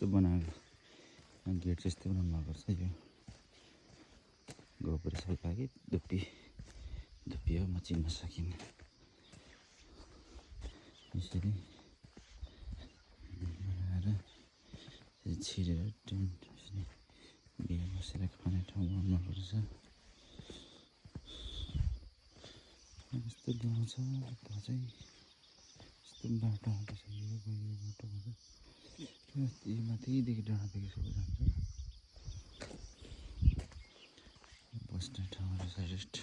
यस्तो बनाएको गेट चाहिँ यस्तो बनाउनु भएको छ यो गोबर सबै लागि धुप्पी हो म चिन्न सकिनँ यसरी बनाएर छिरेर टेन्ट यसरी बिहे बसेर खाने ठाउँ बनाउनुपर्छ यस्तो गाउँ छ यता चाहिँ यस्तो बाटो आउँदैछ यो बाटोमा चाहिँ माथिदेखि डाँडादेखि सबै जान्छ बस्ने ठाउँहरू छ रेस्ट